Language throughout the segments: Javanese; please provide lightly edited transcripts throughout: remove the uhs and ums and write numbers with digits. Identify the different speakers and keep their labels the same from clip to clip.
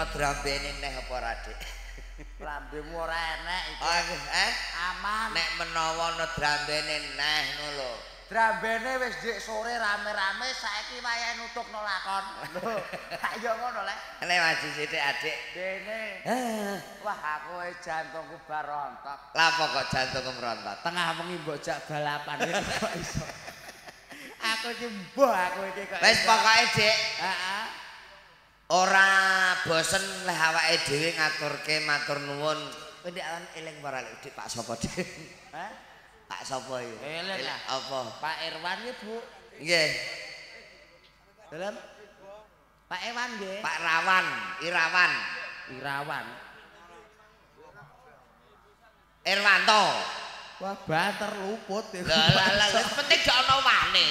Speaker 1: Drambene neh apa ora, Dik?
Speaker 2: Lambemu ora enek iki. Aman.
Speaker 1: Nek menawa ana drambene neh ngono lho.
Speaker 2: Drambene wis dik sore rame-rame saiki wayahe nutukno lakon. Lho, ayo ngono lek.
Speaker 1: Nek maju sithik, Adik.
Speaker 2: Dene. Wah, aku jantungku bar rontok.
Speaker 1: Lah apa kok jantungku rontok?
Speaker 2: Tengah wengi mbok jak balapan kok iso. Aku iki mbuh aku iki kok.
Speaker 1: Wis pokoke, Dik.
Speaker 2: Heeh.
Speaker 1: Ora bosen leh awake dhewe ngaturke matur nuwun. Kowe ndek awan eling ora lek Dik Pak sapa, Dik?
Speaker 2: Hah?
Speaker 1: Pak sapa iki?
Speaker 2: Eling
Speaker 1: apa?
Speaker 2: Pak Irwan iki, Bu.
Speaker 1: Nggih.
Speaker 2: Dalem? Pak Ewan nggih.
Speaker 1: Pak Rawan, Irawan.
Speaker 2: Irawan.
Speaker 1: Irwanto.
Speaker 2: Wah, banter luput.
Speaker 1: Lah lah lah, penting gak ana wane.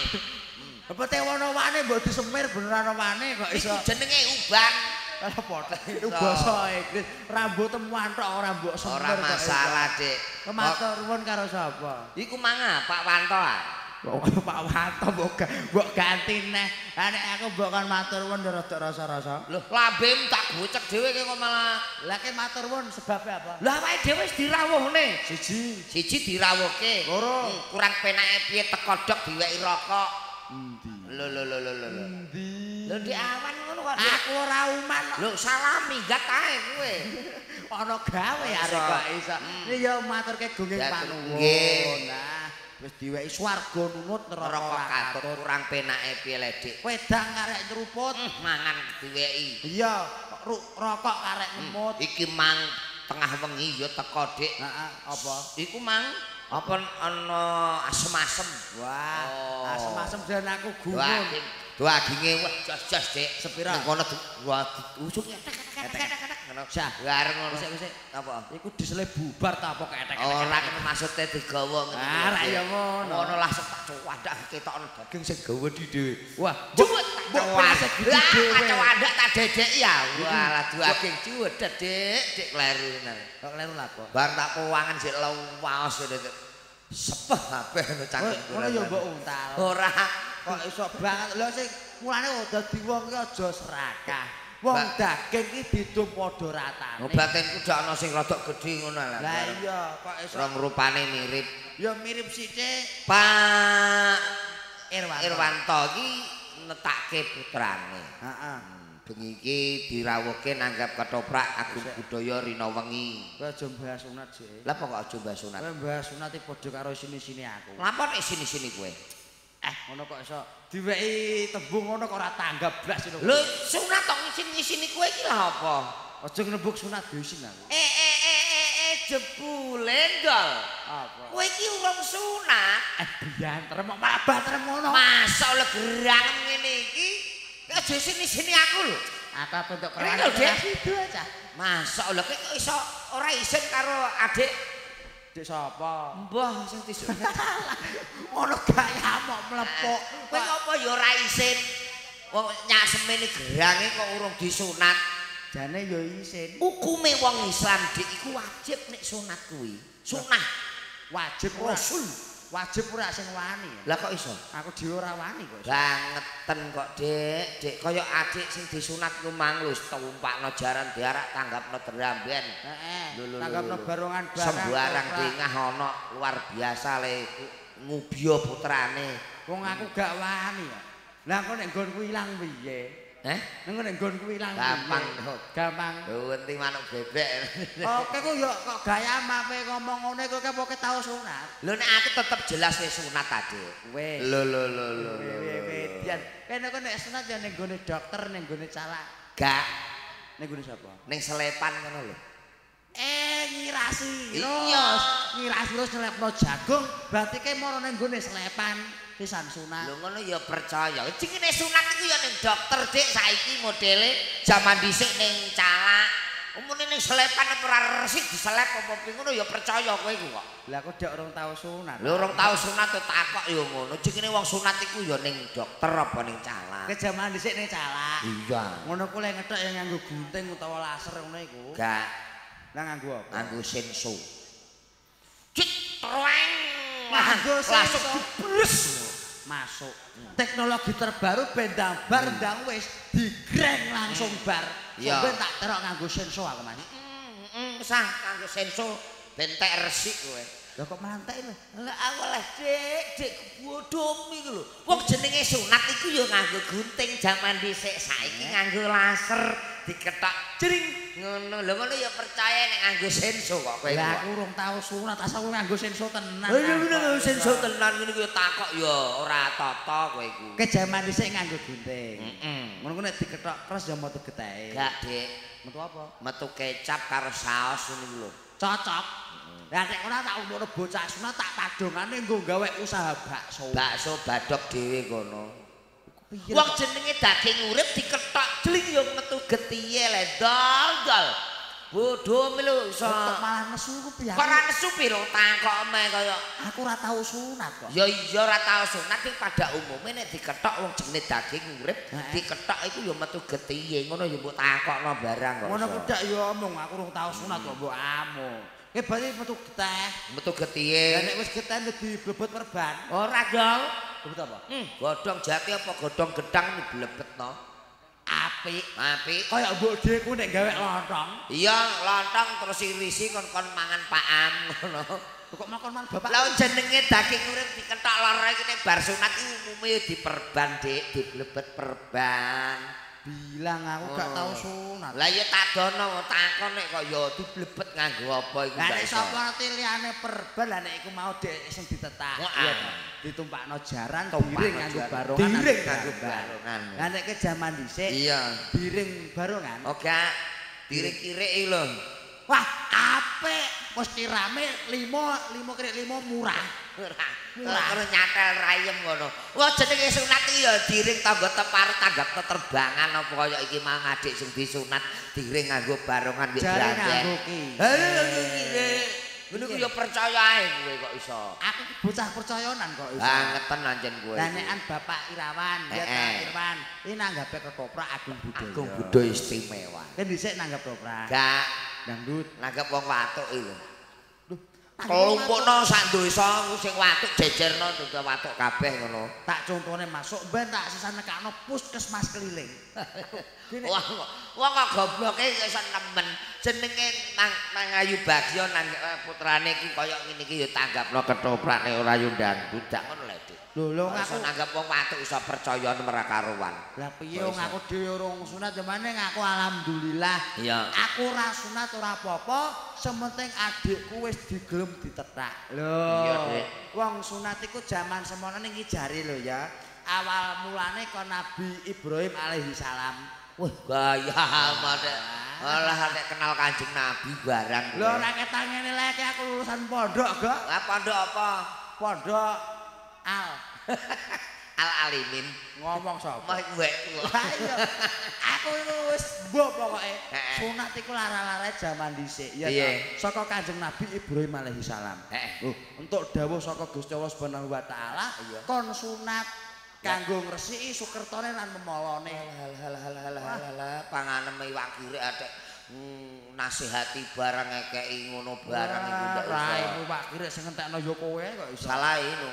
Speaker 2: Pete ana wane mbok disemir bener ana wane kok iso.
Speaker 1: Iku jenenge uban.
Speaker 2: Lah padha iku basa Inggris. Rambut temuan tok ora mbok semir.
Speaker 1: Ora masalah, Dik.
Speaker 2: Matur nuwun karo sapa?
Speaker 1: Iku mangga Pak Wanto ah.
Speaker 2: Pak Wanto mbok ganti neh. Lah nek aku mbok kon matur nuwun rada rasa-rasa.
Speaker 1: Lho, lambem tak gocek dhewe kok malah.
Speaker 2: Lah ke matur nuwun sebabe apa?
Speaker 1: Lah awake dhewe wis dirawuhne.
Speaker 2: Siji.
Speaker 1: Siji dirawuhke.
Speaker 2: Loro.
Speaker 1: Kurang penake piye tekodhok diweki rokok.
Speaker 2: Endi?
Speaker 1: Lho lho lho lho lho.
Speaker 2: Endi?
Speaker 1: Lho di awan ngono kok.
Speaker 2: Aku ora uman.
Speaker 1: Lho salah minggat ae kowe.
Speaker 2: Ana gawe arek kok iso. Iki ya maturke gunging panuwun.
Speaker 1: Nggih.
Speaker 2: Nah, wis diweki swarga nunut neraka
Speaker 1: katut kurang penake piye le, Dik?
Speaker 2: Wedang karek nyeruput,
Speaker 1: mangan diweki.
Speaker 2: Iya, rokok karek ngemut.
Speaker 1: Iki mang tengah wengi ya teko, Dik.
Speaker 2: Heeh, apa?
Speaker 1: Iku mang apa ana asem-asem.
Speaker 2: Wah, asem-asem jan aku gumun.
Speaker 1: Daginge wah jos-jos, Dik.
Speaker 2: Sepira?
Speaker 1: Ning kono usuk tek-tek-tek ngono. Bareng ngono.
Speaker 2: Sik-sik.
Speaker 1: Apa?
Speaker 2: Iku disele bubar ta apa ketek-ketek.
Speaker 1: Ora kene maksude digawa ngene.
Speaker 2: Ah, ra ya ngono.
Speaker 1: Ngono langsung tak cuwandak ketokno daging sing gawa di dhewe.
Speaker 2: Wah,
Speaker 1: cuwet
Speaker 2: mbok segede dhewe.
Speaker 1: Tak cuwandak tak dedeki ya. Walah daging cuwet, Dik. Dik kleru tenan.
Speaker 2: Kok kleru lha apa?
Speaker 1: Bar tak puwangan sik lawas sepeh kabeh ngono cangkemku.
Speaker 2: Ngono ya mbok untal.
Speaker 1: Ora.
Speaker 2: Kok iso banget. Lha sing mulane dadi wong ki aja serakah. Wong daging ki didum padha ratane.
Speaker 1: Batinku dak ana sing rada gedhe ngono lho.
Speaker 2: Lah iya, kok iso
Speaker 1: rong rupane mirip.
Speaker 2: Ya mirip sithik.
Speaker 1: Pak
Speaker 2: Irwanto.
Speaker 1: Irwanto iki netake putrane.
Speaker 2: Heeh.
Speaker 1: Bengi iki dirawuhke nanggap ketoprak Agung Budaya Rina Wengi.
Speaker 2: Kowe aja bahas sunat sik.
Speaker 1: Lah kok aja bahas sunat?
Speaker 2: Kowe bahas sunat iki padha karo sini-sini aku.
Speaker 1: Lah apa nek sini-sini kowe?
Speaker 2: Ngono kok iso diweki tembung ngono kok ora tanggap blas ngono.
Speaker 1: Lho sunat kok ngisin-ngisini kowe iki lha apa?
Speaker 2: Aja ngrembug sunat diisin aku.
Speaker 1: Jebule ndol.
Speaker 2: Apa?
Speaker 1: Kowe iki urung sunat.
Speaker 2: Bianter mok malah banter ngono.
Speaker 1: Masa oleh gerang ngene iki. Aja sini-sini aku lho.
Speaker 2: Aku bentuk keran.
Speaker 1: Itu aja. Masa lho kowe kok iso ora isin karo adik?
Speaker 2: Dik sapa?
Speaker 1: Mbah sing disunat.
Speaker 2: Ngono gaya mok mlepuk.
Speaker 1: Kowe apa ya ora isin? Wong nyak semene gerange kok urung disunat.
Speaker 2: Jane ya isin.
Speaker 1: Hukume wong Islam dik iku wajib nek sunat kuwi. Sunah
Speaker 2: wajib
Speaker 1: rasul.
Speaker 2: Wajib ora sing wani.
Speaker 1: Lah kok iso?
Speaker 2: Aku dhewe ora wani kok iso.
Speaker 1: Bangeten kok, Dik. Dik kaya adik sing disunat ku mang wis tumpakno jaran diarak tanggapno dramben.
Speaker 2: Heeh. Tanggapno barongan barang.
Speaker 1: Sembarang dengah ana luar biasa le ngubya putrane.
Speaker 2: Wong aku gak wani ya. Lah kok nek nggonku ilang piye?
Speaker 1: Heh?
Speaker 2: Nek nggonku ilang
Speaker 1: gampang.
Speaker 2: Gampang.
Speaker 1: Lho enti manuk bebek.
Speaker 2: Oke ku yo kok gaya mape ngomong ngene kowe pokoke tau sunat.
Speaker 1: Lho nek aku tetep jelas wis sunat, Adik.
Speaker 2: Wis.
Speaker 1: Lho lho lho lho.
Speaker 2: Wedian. Kene kok nek sunat ya ning gone dokter, ning gone calak.
Speaker 1: Gak.
Speaker 2: Ning gone sapa?
Speaker 1: Ning selepan ngono lho.
Speaker 2: Ngirasi.
Speaker 1: Iya,
Speaker 2: ngirasi terus nyelepno jagung, berarti ke moro ning gone selepan. Pisan sunat.
Speaker 1: Lho ngono ya percaya. Jenenge sunat iku ya ning dokter, Dik, saiki modele jaman dhisik ning calak. Umune ning selepan apa ora resik diselep apa piye ngono ya percaya kowe iku kok.
Speaker 2: Lah aku dek urung tau sunat.
Speaker 1: Lho urung tau sunat to takok ya ngono. Jenenge wong sunat iku ya ning dokter apa ning calak.
Speaker 2: Ke jaman dhisik ning calak.
Speaker 1: Iya.
Speaker 2: Ngono ku lek ngethok ya nganggo gunting utawa laser ngono iku.
Speaker 1: Gak.
Speaker 2: Lah nganggo apa?
Speaker 1: Nganggo senso. Cik troeng.
Speaker 2: Nganggo
Speaker 1: langsung dibles
Speaker 2: masuk. Teknologi terbaru ben bar ndang wis digreng langsung bar. Sampe tak terok nganggo senso aku, Mas.
Speaker 1: Sah nganggo senso ben tek resik kowe.
Speaker 2: Lah kok melantek lho?
Speaker 1: Lah aku leh Dik, Dik bodhom iku lho. Wong jenenge sunat iku ya nganggo gunting jaman dhisik, saiki nganggo laser diketok jring ngono. Lho ngono ya percaya nek nganggo senso kok kowe.
Speaker 2: Lah aku urung tau sunat, asal nganggo senso tenan.
Speaker 1: Lha iya nganggo senso tenan ngene ku ya takok ya ora tata kowe iku.
Speaker 2: Ke jaman dhisik nganggo gunting. Ngono ku nek diketok kres ya metu getahe.
Speaker 1: Gak, Dik.
Speaker 2: Metu apa?
Speaker 1: Metu kecap karo saos ngene iku lho.
Speaker 2: Cocok. Lah nek ora tak umurno bocah sunat tak padongane nggo gawe usaha bakso.
Speaker 1: Bakso badhog dhewe kono. Wong jenenge daging urip diketok jling ya metu getihe le dol-dol. Bodho lho iso.
Speaker 2: Kok malah nesu ku piye?
Speaker 1: Kok ora nesu piro takok me kaya
Speaker 2: aku ora tau sunat kok.
Speaker 1: Ya iya ora tau sunat iki pada umume nek diketok wong jenenge daging urip diketok iku ya metu getihe ngono ya mbok takokno barang kok.
Speaker 2: Ngono ku dak ya omong aku urung tau sunat kok mbok amuk. Berarti metu geteh.
Speaker 1: Metu getihe.
Speaker 2: Lah nek wis geteh diblebet perban.
Speaker 1: Ora, Dol.
Speaker 2: Blebet apa?
Speaker 1: Godhong jati apa godhong gedang diblebetno.
Speaker 2: Apik.
Speaker 1: Apik.
Speaker 2: Kaya mbok dhewe nek gawe lontong.
Speaker 1: Iya, lontong terus irisi kon-kon mangan paam ngono.
Speaker 2: Kok makan mangan bapak?
Speaker 1: Lah jenenge daging urip diketok lara iki nek bar sunat iki umume diperban, Dik, diblebet perban.
Speaker 2: Bilang aku gak tau sunat.
Speaker 1: Lah ya tak dono takon nek kok ya diblebet nganggo apa iku.
Speaker 2: Lah nek sapa ngerti liyane perban lah nek iku mau Dik sing ditetak.
Speaker 1: Iya
Speaker 2: ditumpakno jaran diring nganggo barongan.
Speaker 1: Diring nganggo barongan.
Speaker 2: Lah nek ke jaman dhisik
Speaker 1: iya
Speaker 2: diring barongan.
Speaker 1: Oh gak diring kirik iki lho.
Speaker 2: Wah apik wis kirame 5 5 kirik 5 murah.
Speaker 1: Murah. Terus nyatel rayem ngono. Wah jenenge sunat iki ya diring tangga tepar tanggap teterbangan apa kaya iki mang adik sing disunat diring nganggo barongan wis
Speaker 2: brandek.
Speaker 1: Ha kirik. Ngono ku ya percaya ae kowe kok iso.
Speaker 2: Aku bocah percayanan kok iso.
Speaker 1: Bangeten anjen kowe.
Speaker 2: Lah nekan Bapak Irawan, ya ta Irwan. Iki nanggape ketoprak Agung Budaya.
Speaker 1: Agung Budaya istimewa.
Speaker 2: Kan dhisik nanggap ketoprak.
Speaker 1: Gak
Speaker 2: dangdut,
Speaker 1: nanggap wong watuk iki. Kelompokno sak desa sing watuk jejerno dadi watuk kabeh ngono.
Speaker 2: Tak contone masuk ben tak sisan nekakno puskesmas keliling.
Speaker 1: Wah, wong kok gobloke iso nemen. Jenenge nang Ayu Bagyo nang putrane iki kaya ngene iki ya tanggapno ketoprak nek ora yo dangdut dak ngono lho, Dik.
Speaker 2: Lho lho
Speaker 1: aku nanggap wong watuk iso percaya ora karuan.
Speaker 2: Lah piye wong aku dhewe urung sunat ya maneh aku alhamdulillah.
Speaker 1: Iya.
Speaker 2: Aku ora sunat ora apa-apa, sementing adikku wis digelem ditetak. Lho.
Speaker 1: Iya, Dik.
Speaker 2: Wong sunat iku jaman semono ning iki jare lho ya. Awal mulane kon Nabi Ibrahim alaihi salam.
Speaker 1: Wah, gaya amat. Alah nek kenal Kanjeng Nabi barang.
Speaker 2: Lho ora ketang ngene lek aku lulusan pondok kok.
Speaker 1: Lah pondok apa?
Speaker 2: Pondok Al
Speaker 1: Al Alimin.
Speaker 2: Ngomong sapa?
Speaker 1: Mah wekku.
Speaker 2: Lah iya. Aku iku wis mbok pokoke. Sunat iku lara-larae jaman dhisik ya ta. Saka Kanjeng Nabi Ibrahim alaihi salam.
Speaker 1: Heeh.
Speaker 2: Entuk dawuh saka Gusti Allah Subhanahu wa taala kon sunat kanggo ngresiki sukertone lan memolone.
Speaker 1: Hal panganem iwak kirik atik nasihati barang ngekeki ngono barang iku ndak iso.
Speaker 2: Raimu iwak kirik sing ngentekno ya kowe kok iso.
Speaker 1: Salah ngono.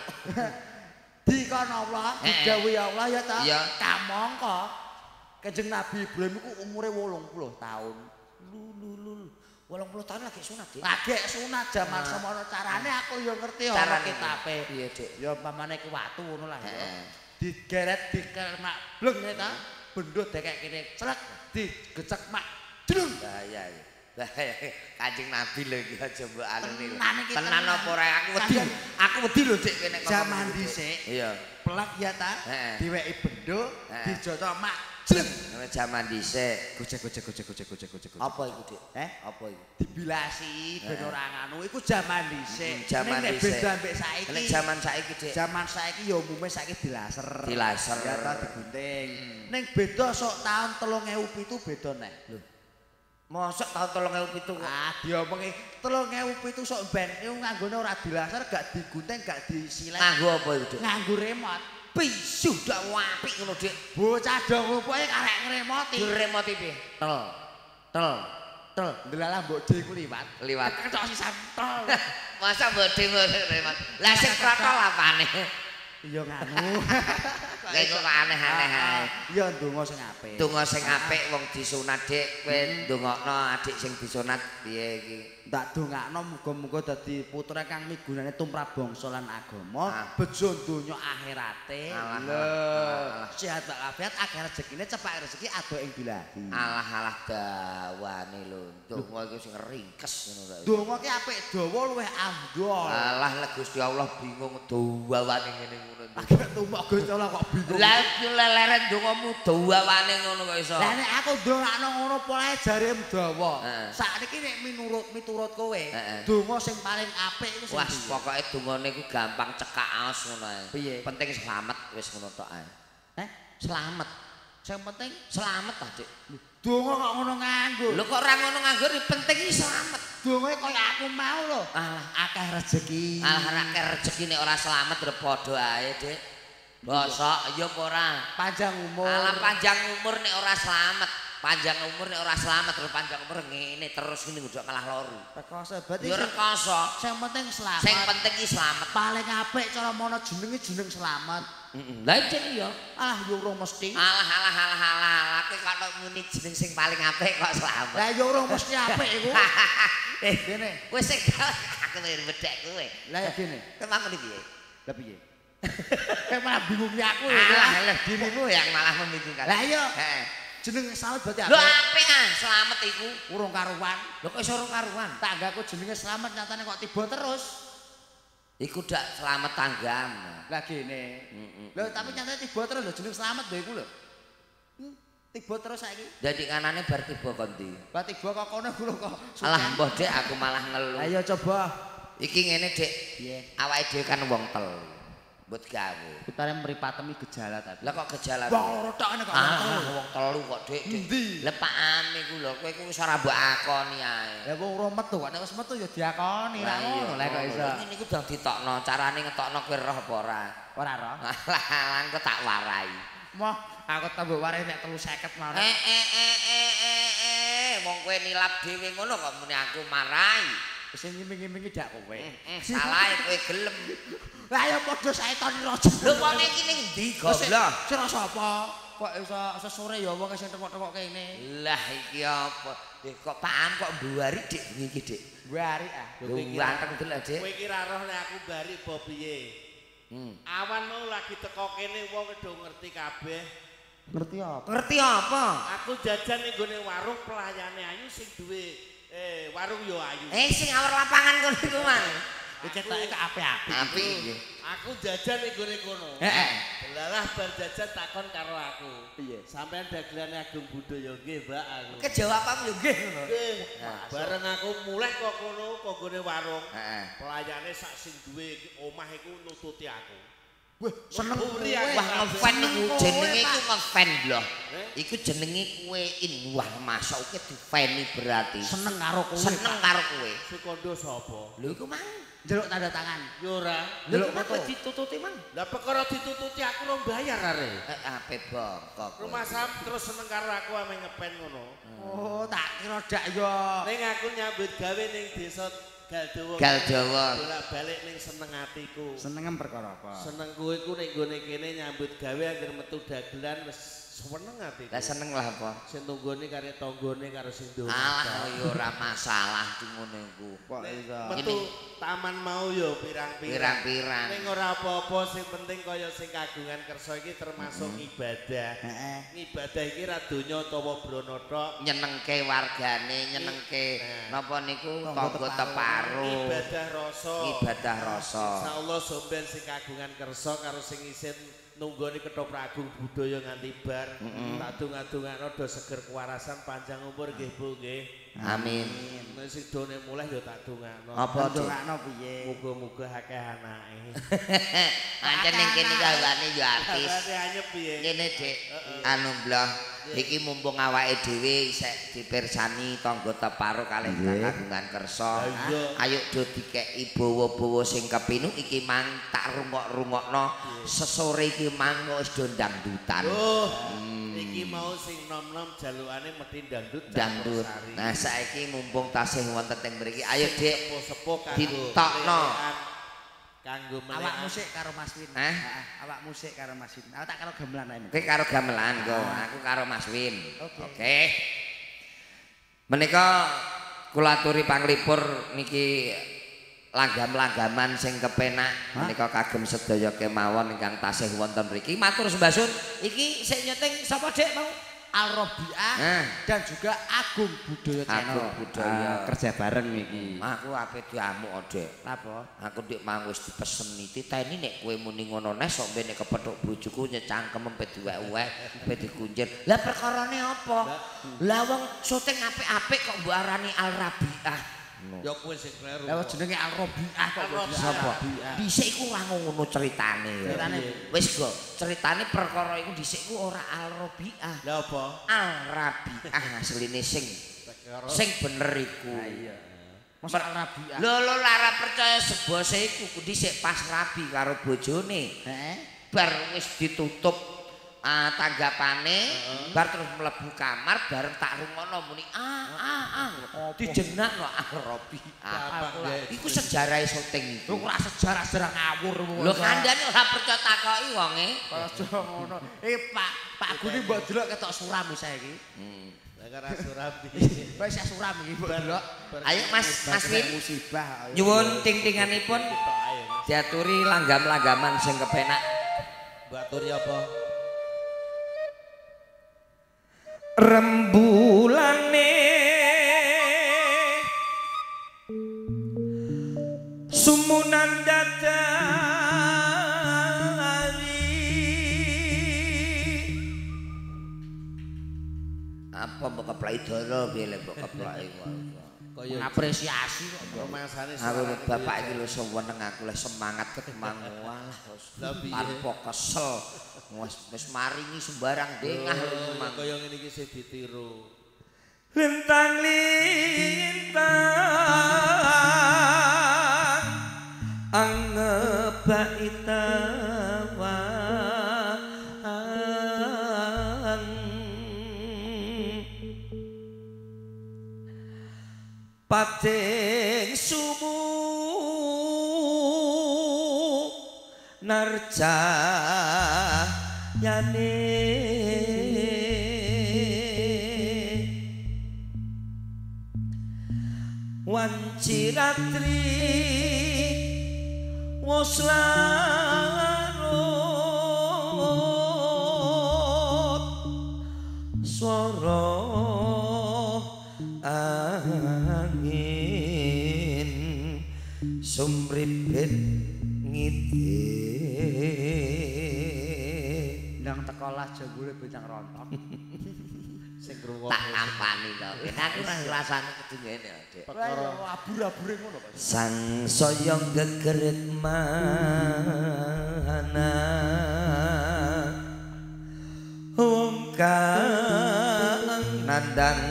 Speaker 2: Dikon Allah, didhawuhi Allah ya ta. Kamangka Kanjeng Nabi Ibrahim iku umure 80 tahun.
Speaker 1: Lho 80 tahun lagi sunat, Dik.
Speaker 2: Lagi sunat jaman semono carane aku ya ngerti ana kitabe.
Speaker 1: Piye, Dik?
Speaker 2: Ya umpamane ku watu ngono lah ya. Digeret dikemak bleng ngene ta. Bendho dekek kene celek digecek mak jlung.
Speaker 1: Bahaya iki. Bahaya. Kanjeng Nabi lho iki aja mbok anune.
Speaker 2: Tenan
Speaker 1: apa ora aku wedi. Aku wedi lho Dik kene ngomong.
Speaker 2: Jaman dhisik.
Speaker 1: Iya.
Speaker 2: Plek ya ta. Diweki bendho dijotok mak jleng.
Speaker 1: Jaman dhisik.
Speaker 2: Gojek gojek gojek gojek gojek gojek.
Speaker 1: Apa iku, Dik? Apa iku?
Speaker 2: Dibilasi ben ora nganu iku jaman dhisik.
Speaker 1: Jaman dhisik.
Speaker 2: Beda ambek saiki.
Speaker 1: Nek jaman saiki, Dik.
Speaker 2: Jaman saiki ya umume saiki dilaser.
Speaker 1: Dilaser.
Speaker 2: Ya ta digunting. Ning beda sok taun 2007 beda neh.
Speaker 1: Lho. Mosok taun 2007 kok.
Speaker 2: Ah, diomongi 2007 sok ben iku nganggone ora dilaser, gak digunting, gak disilet.
Speaker 1: Nganggo apa iku, Dik?
Speaker 2: Nganggo remote.
Speaker 1: Pisuh dak apik ngono, Dik.
Speaker 2: Bocah do ngupuke karek ngremoti.
Speaker 1: Diremoti piye? Tel. Tel. Tel.
Speaker 2: Ndelalah mbok D ku liwat.
Speaker 1: Liwat.
Speaker 2: Ketok sisan tel.
Speaker 1: Masa mbok D remote. Lah sing protol apane?
Speaker 2: Ya nganu.
Speaker 1: Lah iku kok aneh-aneh ae.
Speaker 2: Ya ndonga sing apik.
Speaker 1: Donga sing apik wong disunat, Dik. Kowe ndongakno adik sing disunat piye iki?
Speaker 2: Tak dongakno muga-muga dadi putra kang migunane tumrap bangsa lan agama, bejo donya akhirate. Lho, sehat walafiat, akeh rezekine, cepak rezeki ado ing bilahi.
Speaker 1: Alah alah dawane lho. Donga iku sing ringkes ngono kok.
Speaker 2: Donga ki apik dawa luwih afdhol.
Speaker 1: Alah lek Gusti Allah bingung dawane ngene ngono.
Speaker 2: Agak tumok Gusti Allah kok bingung.
Speaker 1: Lah leleren dongamu dawane ngono kok iso.
Speaker 2: Lah nek aku ndongakno ngono polahe jare dawa. Sakniki nek miturut kowe, donga sing paling apik iku sing
Speaker 1: wah, pokoke dongane iku gampang cekak aos ngono ae. Penting slamet wis ngono tok ae.
Speaker 2: Heh,
Speaker 1: slamet.
Speaker 2: Sing penting
Speaker 1: slamet ta, Dik.
Speaker 2: Donga kok ngono nganggo.
Speaker 1: Lho kok ora ngono nganggo, penting iki slamet.
Speaker 2: Dongae kaya aku mau lho.
Speaker 1: Alah,
Speaker 2: akeh rezeki.
Speaker 1: Alah akeh rezeki nek ora slamet lho padha ae, Dik. Bosok ya apa ora?
Speaker 2: Panjang umur.
Speaker 1: Alah panjang umur nek ora slamet. Panjang umur nek ora slamet terus panjang umur ngene terus ngene kok malah loro.
Speaker 2: Rekoso berarti
Speaker 1: ya rekoso.
Speaker 2: Sing penting slamet.
Speaker 1: Sing penting iki slamet.
Speaker 2: Paling apik cara mono jenenge jeneng slamet.
Speaker 1: Heeh. Lah iki ya.
Speaker 2: Alah ya ora mesti.
Speaker 1: Alah alah alah alah. Kowe kok muni jeneng sing paling apik kok slamet.
Speaker 2: Lah ya ora mesti apik iku.
Speaker 1: Eh
Speaker 2: gene.
Speaker 1: Kowe sing aku bedhek kowe.
Speaker 2: Lah ya gene.
Speaker 1: Kowe mangkene piye?
Speaker 2: Lah piye? Kowe malah bingung aku ya.
Speaker 1: Alah alah dirimu yang malah membingungkan.
Speaker 2: Lah iya.
Speaker 1: Heeh.
Speaker 2: Jeneng slamet berarti apik.
Speaker 1: Lho apik ah, slamet iku
Speaker 2: urung karuan.
Speaker 1: Lho kok iso urung karuan?
Speaker 2: Tanggaku jenenge slamet nyatane kok tiba terus.
Speaker 1: Iku dak slamet tanggamu.
Speaker 2: Lah gene. Lho tapi nyatane tiba terus lho jeneng slamet lho iku lho. Tiba terus saiki.
Speaker 1: Dadi kanane bar tiba kon ndi?
Speaker 2: Bar tiba kok kono iku lho kok.
Speaker 1: Alah mbah Dik aku malah ngelu.
Speaker 2: Ayo coba.
Speaker 1: Iki ngene Dik.
Speaker 2: Piye?
Speaker 1: Awake dhewe kan wong telu. Mbut gawe.
Speaker 2: Putare mripatemi gejala tapi.
Speaker 1: Lah kok gejala?
Speaker 2: Wong loro tok ngene kok wong telu.
Speaker 1: Wong telu kok Dik. Lah Pak Ami ku lho kowe ku wis ora mbok akoni ae.
Speaker 2: Lah wong ora metu kok nek wis metu ya diakoni ra ngono lah kok iso.
Speaker 1: Ngene iku ndang ditokno, carane ngetokno kowe roh apa ora?
Speaker 2: Ora roh.
Speaker 1: Lah engko tak warai.
Speaker 2: Moh, aku tambah warai nek 350 mau.
Speaker 1: Wong kowe nilap dhewe ngono kok muni aku marai.
Speaker 2: Sing ngiming-ngimingi dak kowe.
Speaker 1: Salah kowe gelem.
Speaker 2: Lah ya padha saeton raja.
Speaker 1: Lho wong iki ning ndi goblok?
Speaker 2: Sira sapa? Kok iso sesore ya wong sing tengok-tengok kene.
Speaker 1: Lah iki apa? Kok Pak Am kok mbuari Dik bengi iki Dik?
Speaker 2: Mbuari ah.
Speaker 1: Lho ganteng delok Dik.
Speaker 3: Kowe iki ra roh nek aku mbari apa piye? Awan mau lagi teko kene wong do ngerti kabeh.
Speaker 2: Ngerti apa?
Speaker 1: Ngerti apa?
Speaker 3: Aku jajan ning gone warung pelayane ayu sing duwe warung yo ayu.
Speaker 1: Sing awar lapangan kono iku mang.
Speaker 2: Ketoke kok apik-apik.
Speaker 1: Apik iki.
Speaker 3: Aku jajan ning gone kono.
Speaker 2: Heeh.
Speaker 3: Delalah bar jajan takon karo aku.
Speaker 2: Piye?
Speaker 3: Sampeyan dagelane Agung Budaya nggih, Mbak aku.
Speaker 1: Kejawabamu yo nggih ngono.
Speaker 3: Nggih. Bareng aku mulih kok kono kok gone warung.
Speaker 1: Heeh.
Speaker 3: Pelayane sak sing duwe omah iku nututi aku.
Speaker 2: Wah, seneng
Speaker 3: kowe.
Speaker 1: Wah, ngefan iku jenenge iku ngefan lho. Iku jenenge kowe in. Wah, masuke difeni berarti.
Speaker 2: Seneng karo kowe.
Speaker 1: Seneng karo kowe.
Speaker 3: Sing kondo sapa?
Speaker 1: Lho iku mang.
Speaker 2: Njaluk tanda tangan.
Speaker 3: Yo ora.
Speaker 1: Lho kok ditututi mang?
Speaker 3: Lah perkara ditututi aku ora bayar are.
Speaker 1: Ape bongkok.
Speaker 3: Rumah sam terus seneng karo aku ame ngepen ngono.
Speaker 2: Oh, tak kira dak yo.
Speaker 3: Ning aku nyambut gawe ning desa Galdawa.
Speaker 1: Galdawa.
Speaker 3: Bolak-balik ning seneng atiku.
Speaker 2: Senengem perkara apa?
Speaker 3: Senengku iku ning gone kene nyambut gawe anggere metu dagelan wis seneng atiku.
Speaker 1: Lah seneng lah apa?
Speaker 3: Sing tunggone karo tanggane karo sing ndonga.
Speaker 1: Alah ya ora masalah ngono iku.
Speaker 2: Kok iso.
Speaker 3: Metu taman mau ya pirang-pirang.
Speaker 1: Pirang-pirang.
Speaker 3: Ning ora apa-apa sing penting kaya sing kagungan kersa iki termasuk ibadah.
Speaker 2: Heeh.
Speaker 3: Ngibadah iki ra donya utawa brana tok.
Speaker 1: Nyenengke wargane, nyenengke napa niku tangga teparo.
Speaker 3: Ibadah rasa.
Speaker 1: Ibadah rasa.
Speaker 3: Insyaallah somben sing kagungan kersa karo sing isin nunggoni ketoprak agung budaya nganti bar. Tak donga-dongakno do seger kewarasan panjang umur nggih Bu nggih.
Speaker 1: Amin.
Speaker 3: Nek sing done mulih ya tak dongakno.
Speaker 1: Apa
Speaker 2: dongakno piye?
Speaker 3: Muga-muga akeh anake.
Speaker 1: Ancen ning kene kawane ya artis.
Speaker 3: Kawane anyep piye?
Speaker 1: Ngene Dik, anu mblah Iki mumpung awake dhewe isih dipirsani tangga teparo kalih kagungan kersa. Ayo do dikeki bawa-bawa sing kepinu iki mang tak rungok-rungokno sesore iki mang wis do dangdutan.
Speaker 3: Oh, iki mau sing nom-nom jalukane mesti dangdut.
Speaker 1: Dangdut. Nah saiki mumpung tasih wonten teng mriki, ayo Dik
Speaker 3: sepuh-sepuh kanggo
Speaker 1: ditokno.
Speaker 3: Kanggo melek
Speaker 2: awak musik karo Mas Win.
Speaker 1: Heeh,
Speaker 2: awak musik karo Mas Win. Aku tak karo gamelan ae.
Speaker 1: Kowe karo gamelan kok, aku karo Mas Win. Oke. Menika kula aturi panglipur niki langgam-langgaman sing kepenak menika kagem sedaya kemawon ingkang tasih wonten mriki. Matur sembah suwun. Iki sing nyeting sapa Dik mau?
Speaker 2: Al Robiah dan juga Agung Budaya Channel.
Speaker 1: Agung Budaya
Speaker 2: kerja bareng iki.
Speaker 1: Aku ape diamuk, Dik.
Speaker 2: Napa?
Speaker 1: Aku dik mang wis dipeseni titeni nek kowe muni ngono neh sok ben nek kepethuk bojoku nyecangkem pe diwek-wek, pe dikuncir. Lah perkarane apa? Lah wong syuting apik-apik kok mbok arani Al Rabiah.
Speaker 3: Ya kowe sing kleru.
Speaker 2: Lah jenenge Al Robiah kok
Speaker 1: sapa? Dhisik iku ora ngono ceritane.
Speaker 2: Ceritane
Speaker 1: wis go, ceritane perkara iku dhisik iku ora Al Robiah.
Speaker 3: Lah apa?
Speaker 1: Al Rabiah asline sing sing bener iku.
Speaker 2: Ha iya. Mosok Al Rabiah.
Speaker 1: Lho lho lara percaya sebose iku dhisik pas rabi karo bojone.
Speaker 2: Heeh.
Speaker 1: Bar wis ditutup tanggapane, bar terus mlebu kamar bareng tak rungono muni dijenakno Al Robiah. Iku sejarahe syuting iku.
Speaker 2: Lho ora sejarah-sejarah ngawur.
Speaker 1: Lho kandhane ora percaya takoki wonge.
Speaker 2: Aja ngono. Pak Pak Guni mbok delok ketok suram saiki.
Speaker 3: Lah ora suram iki.
Speaker 2: Kok isih suram iki mbok delok.
Speaker 1: Ayo Mas Mas Win.
Speaker 2: Musibah.
Speaker 1: Nyuwun ting-tinganipun diaturi langgam-langgaman sing kepenak.
Speaker 3: Mbok aturi apa?
Speaker 1: Rembulane sumunan dadari apa mbok keplaki dara piye lek mbok keplaki
Speaker 3: kaya
Speaker 2: apresiasi kok
Speaker 3: rumangsane
Speaker 1: aku bapak iki lho seneng aku lek semangat ketemu walah tanpa kesel wis maringi sembarang dengah lho mang
Speaker 3: kaya ngene iki sing ditiru
Speaker 1: lintang lintang angebaki tawang pating sumu narja yane wanci ratri wos larut swara angin sumribit ngide
Speaker 2: ndang tekolah jambule bintang rontok.
Speaker 3: Sing ngrungokno
Speaker 1: tak tampani to. Aku ora ngrasane kudu ngene, Dik.
Speaker 2: Perkara abur-abure ngono kok.
Speaker 1: Sang saya gegeret mana wong kang nandang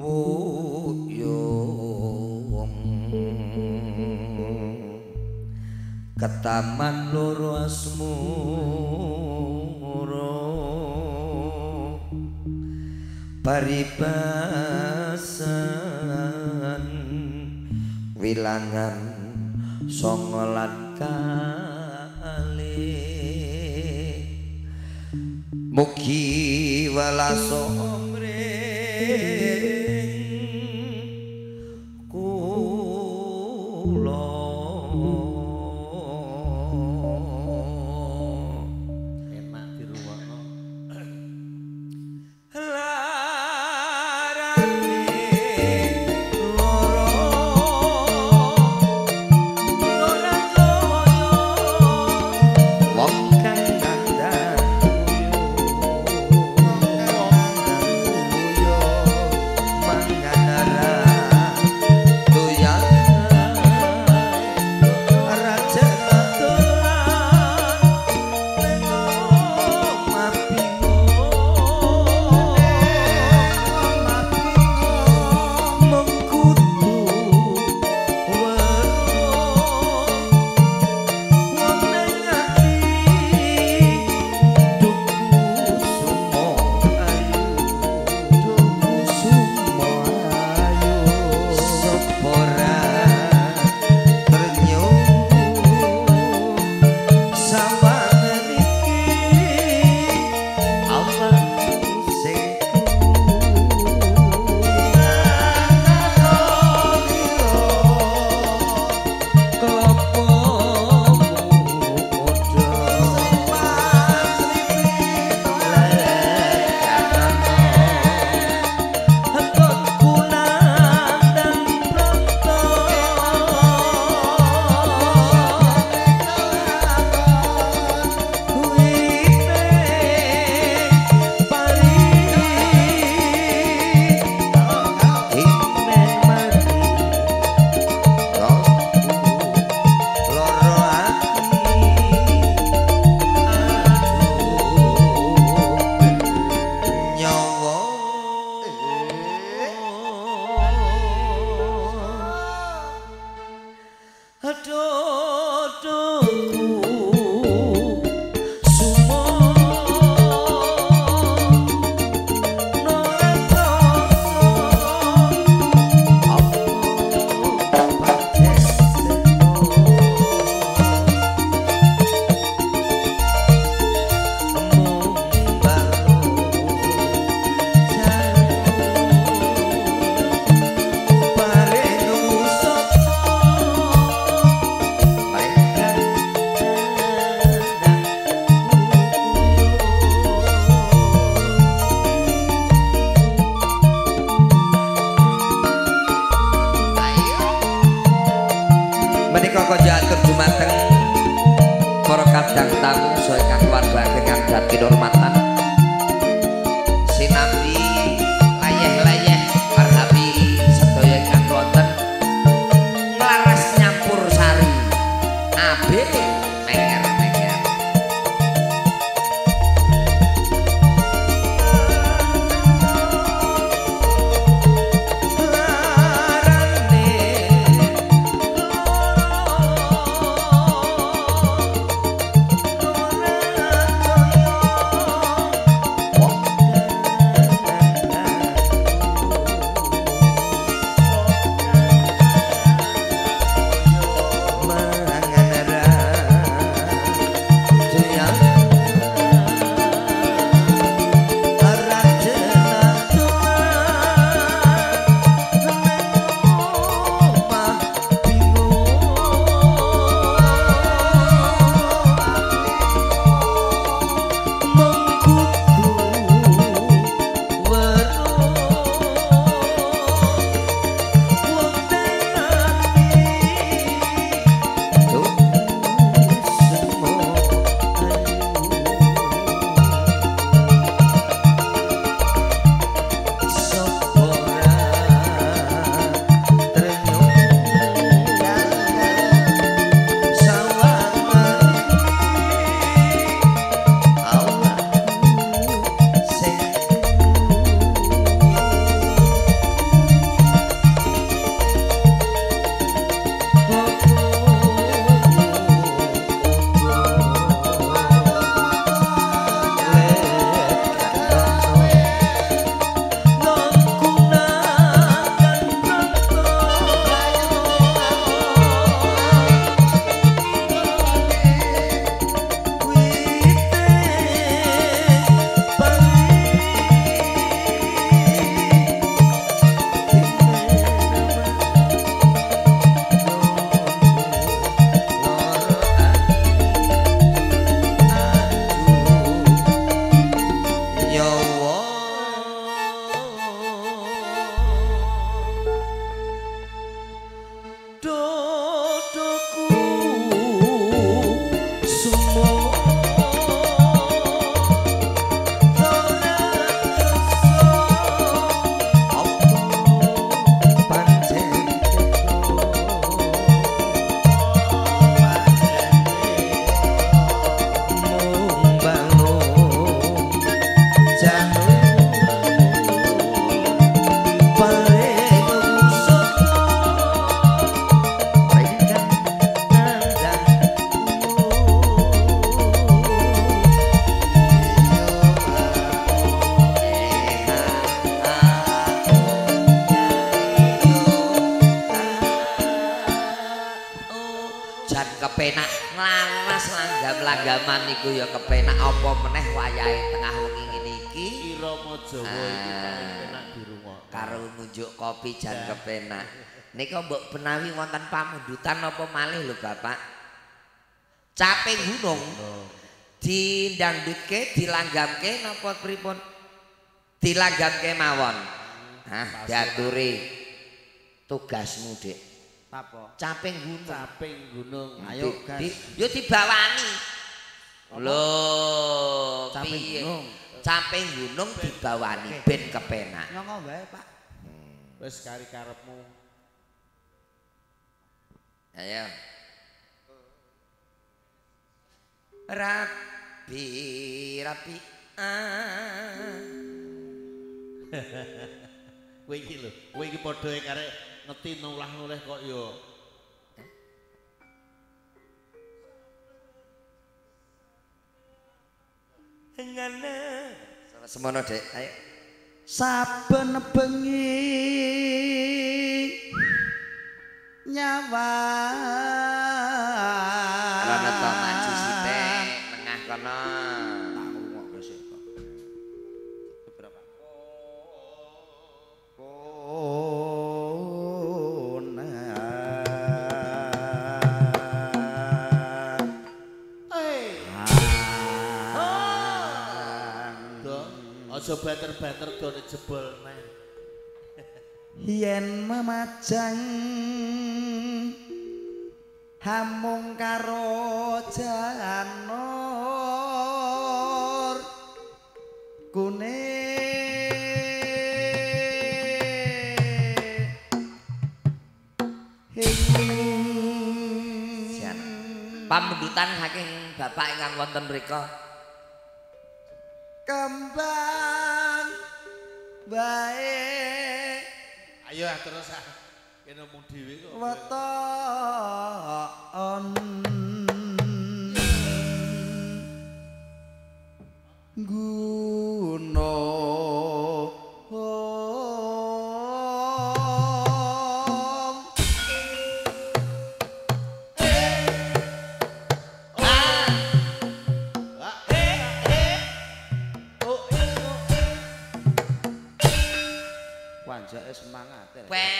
Speaker 1: wuyung ketaman loro asmoro paribasan wilangan songo lan kali mugi welaso mring kula.
Speaker 3: Enak dirungokno.
Speaker 1: kagungan kinurmatan sinambi layeh-layeh marhabi sedaya ingkang wonten nglaras nyampur sari abe menger-menger. Kepenak nglaras langgam-langgaman niku ya kepenak apa meneh wayahe tengah wengi ngene iki.
Speaker 3: Irama Jawa iki paling penak dirungokno.
Speaker 1: Karo ngunjuk kopi jan kepenak. Nika mbok menawi wonten pamundutan apa malih lho Bapak. Caping gunung dindangdutke, dilanggamke napa pripun? Dilanggamke mawon. Hah, diaturi tugasmu, Dik.
Speaker 2: Apa?
Speaker 1: Caping gunung.
Speaker 3: Caping gunung.
Speaker 2: Ayo gas.
Speaker 1: Yo dibawani. Lho,
Speaker 2: caping gunung.
Speaker 1: Caping gunung dibawani ben kepenak.
Speaker 2: Nyongo wae, Pak.
Speaker 3: Wis kari karepmu.
Speaker 1: Ayo. Rapi rapi.
Speaker 3: Kowe iki lho, kowe iki padha karek ngerti nulah-nuleh kok yo.
Speaker 1: Ngene. Semono, Dek. Ayo.
Speaker 2: Saben bengi nyawa.
Speaker 1: Ana to maju sithik nengah kono.
Speaker 2: Tak ngrungokke sik kok. Beberapa.
Speaker 3: Aja banter-banter done jebol neh.
Speaker 2: Yen memajang hamung karo janur. Kuning
Speaker 1: Pamundutan saking bapak ingkang wonten mriku.
Speaker 2: Kembang bae.
Speaker 3: Ayo terus ah. Kene mung dhewe kok.
Speaker 2: Weton gunung. Wanjake semangat.
Speaker 1: Pepe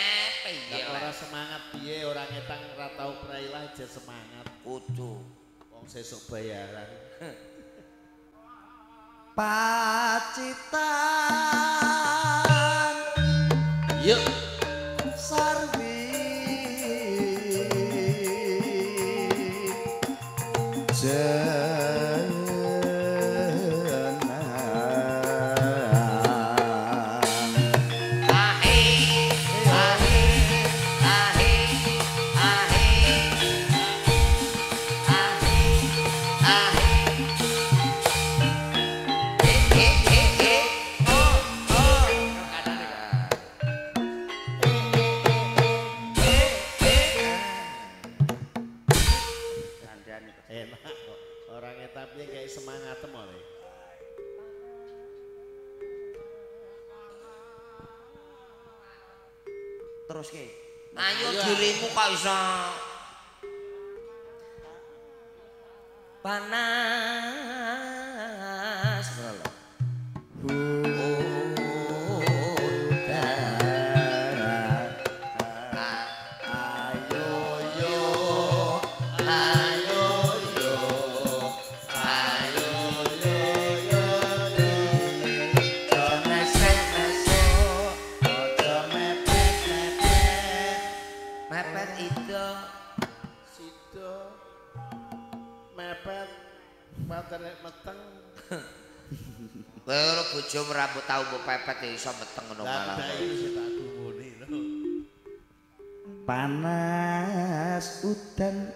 Speaker 1: iya.
Speaker 3: Ora semangat piye ora ngetang ora tau prailah aja semangat.
Speaker 1: Kudu
Speaker 3: wong sesuk bayaran.
Speaker 2: Pacitan.
Speaker 3: Yuk
Speaker 2: sarwi terus ke.
Speaker 1: Ayo dirimu kok iso panas.
Speaker 2: Ayo yo ayo yo ayo yo yo
Speaker 1: Mepet itu
Speaker 3: sida mepet paterek meteng.
Speaker 1: Lha bojomu rambut tau mbok pepet ya iso meteng ngono malah.
Speaker 3: Lah iki tak gumune lho.
Speaker 2: Panas udan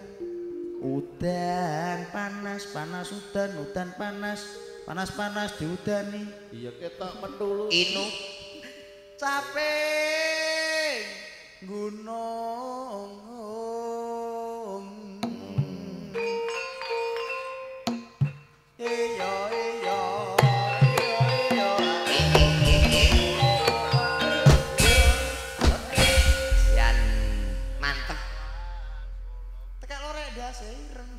Speaker 2: udan panas panas udan udan panas panas panas diudani.
Speaker 3: Iya ketok mentulu.
Speaker 1: Inu
Speaker 2: capek gunung. Iyo iyo iyo iyo.
Speaker 1: Jan mantep.
Speaker 2: Tekak lorek ndase ireng.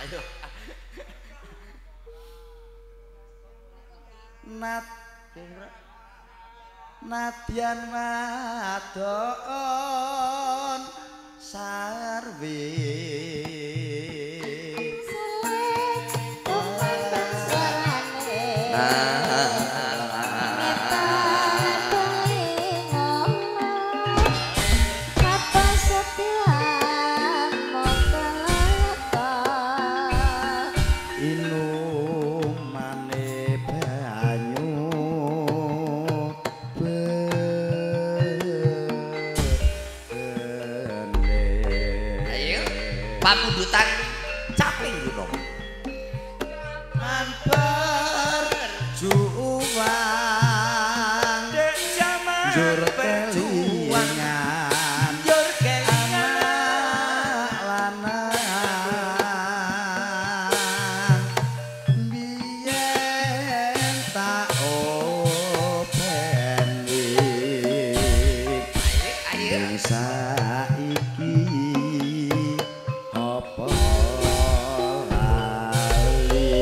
Speaker 3: Ayo.
Speaker 2: Nat Nadyan wadon sarwi inumane banyu
Speaker 1: Ayo pamundutan caping gunung
Speaker 2: man berjuang
Speaker 1: dek jaman
Speaker 2: njur kelingan
Speaker 1: njur kelingan
Speaker 2: anak lanang biyen tak openi
Speaker 1: ayo
Speaker 2: ning saiki apa lali.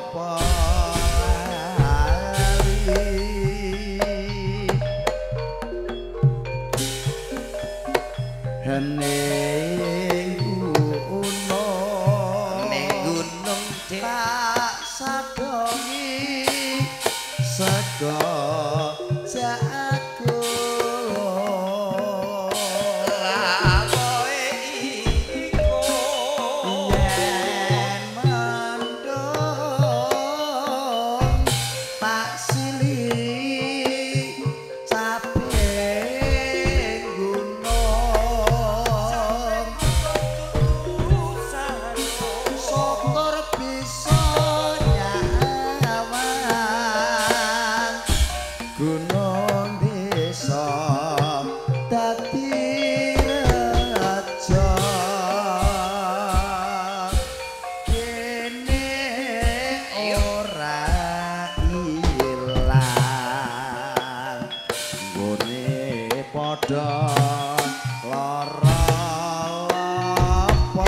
Speaker 2: apa lali ning gunung
Speaker 1: ning gunung
Speaker 2: tak sadongi sego jago
Speaker 1: lawoe iku
Speaker 2: yen mendung tak sili cabe gunung syukur bisa nyawang gunung desa dadi raja kene ora ilang nggone padha lara apa.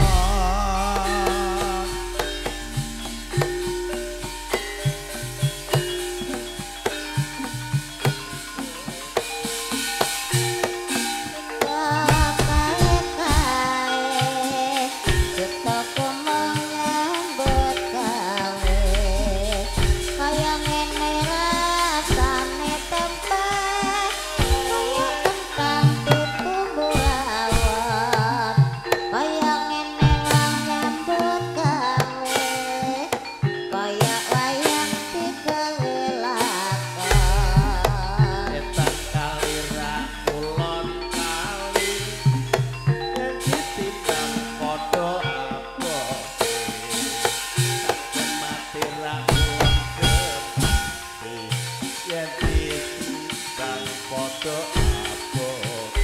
Speaker 3: Etan kalira kulon kali yen ditimbang padha abote mati ra kulon kepati yen ditimbang padha abote.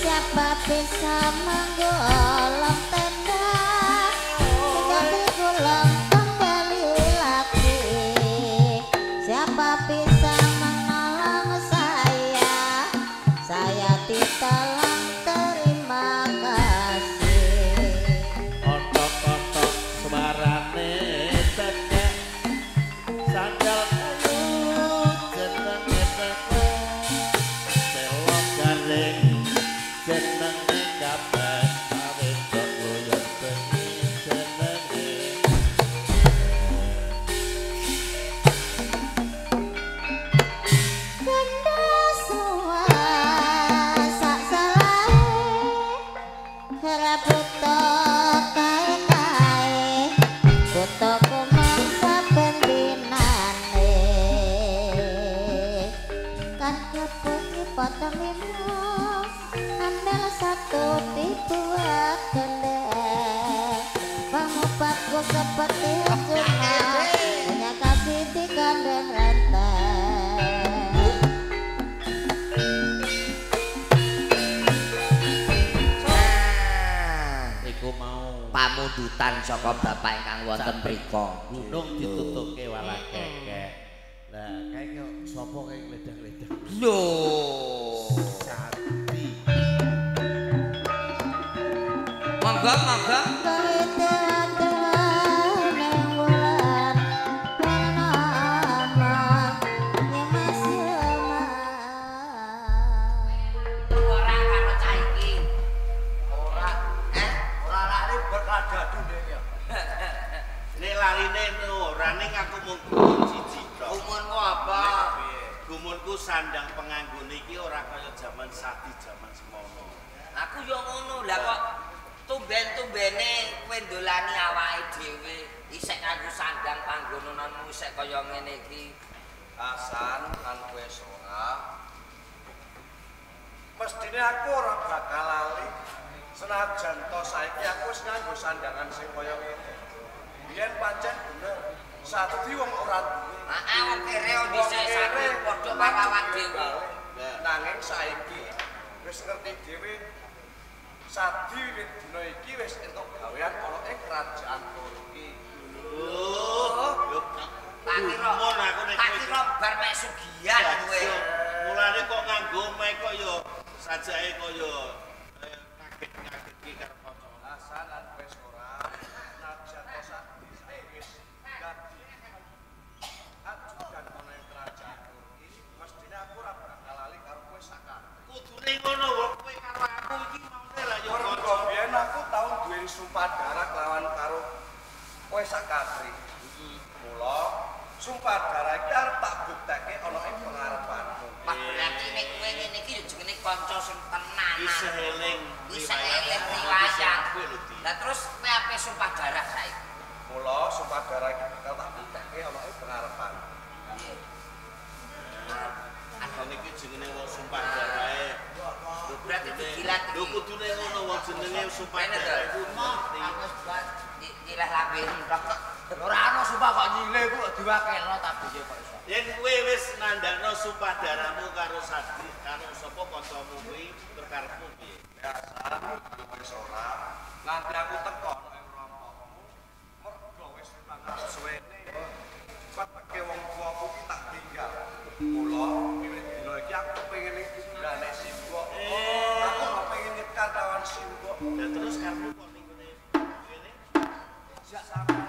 Speaker 4: Siapa bisa menggolong tenda tetapi pulang kembali lagi. Siapa bisa menolong saya? Saya ditolong, terima kasih.
Speaker 3: Otok-otok suarane tekek sandal kayu jenenge tekek selok garing jenenge kabeh awedok loyon bengi jenenge.
Speaker 4: Kanda semua sak salahe keraputo kae-kae buta kumangsa bendinane kan keputih potong limo ambil satu dibuat gendeng pangupatku seperti cuma punya kasih di kandang renteng.
Speaker 3: Iku mau
Speaker 1: Pamundutan saka bapak ingkang wonten mriku.
Speaker 3: Gunung ditutuke walah kekek. Lah kae kok sapa kae ngledang-ledang?
Speaker 1: Lho.
Speaker 3: Sati.
Speaker 1: Monggo monggo. Ora karo cah iki.
Speaker 2: Ora. Ora lali berkadadu ndek ya.
Speaker 3: Nek larine ora ning aku mung gumun siji tok.
Speaker 1: Gumunmu apa?
Speaker 3: Gumunku sandang penganggone iki ora kaya jaman Sadi jaman semono.
Speaker 1: Aku yo ngono. Lah kok tumben-tumbene kowe ndolani awake dhewe isek nganggo sandang panggonanmu isek kaya ngene iki.
Speaker 5: Hasan lan kowe ora. Mestine aku ora bakal lali. Senajan to saiki aku wis nganggo sandangan sing kaya ngene. Biyen pancen bener. Sadi wong ora duwe.
Speaker 1: Heeh, wong kere dhisik sadi padha karo awak dhewe.
Speaker 5: Nanging saiki wis ngerti dhewe Sadi wiwit dina iki wis entuk gawean ana ing kerajaan Turki.
Speaker 3: Lho,
Speaker 1: Tak kira
Speaker 3: aku nek
Speaker 1: tak kira bar mek sugihan kowe.
Speaker 3: Mulane kok nganggo mek kok ya sajake kaya kaget-kaget iki karo kanca.
Speaker 5: Hasan lan wis ora najan to Sadi saiki wis sak katri. Mula sumpah darah iki arep tak buktekke ana ing pengarepanmu.
Speaker 1: Wah, berarti nek kowe ngene iki ya jenenge kanca sing tenanan.
Speaker 3: Isih eling
Speaker 1: Isih eling riwayat. Lah terus kowe ape sumpah darah saiki?
Speaker 5: Mula sumpah darah iki bakal tak buktekke ana ing pengarepanmu.
Speaker 3: Adane iki jenenge wong sumpah darahe.
Speaker 1: Berarti dijilat iki.
Speaker 3: Lho kudune ngono wong jenenge sumpah darah iku mati.
Speaker 1: Aku wis buat nyilah lambene kok.
Speaker 2: Ora ana sumpah kok nyile iku kok diwakelno ta piye kok iso.
Speaker 3: Yen kowe wis nandakno sumpah darahmu karo Sadi, karo sapa kancamu kuwi terkarepmu piye?
Speaker 5: Biasa wis ora. Nanti aku teko ana ing rompokmu. Mergo wis banget suwene. Pateke wong tuaku ki tak tinggal. Mula wiwit dina iki aku kepengin ning simbok. Aku kepengin nyekar kawan simbok.
Speaker 3: Lah terus karepmu kok ning ngene ngene?
Speaker 5: Jak sampe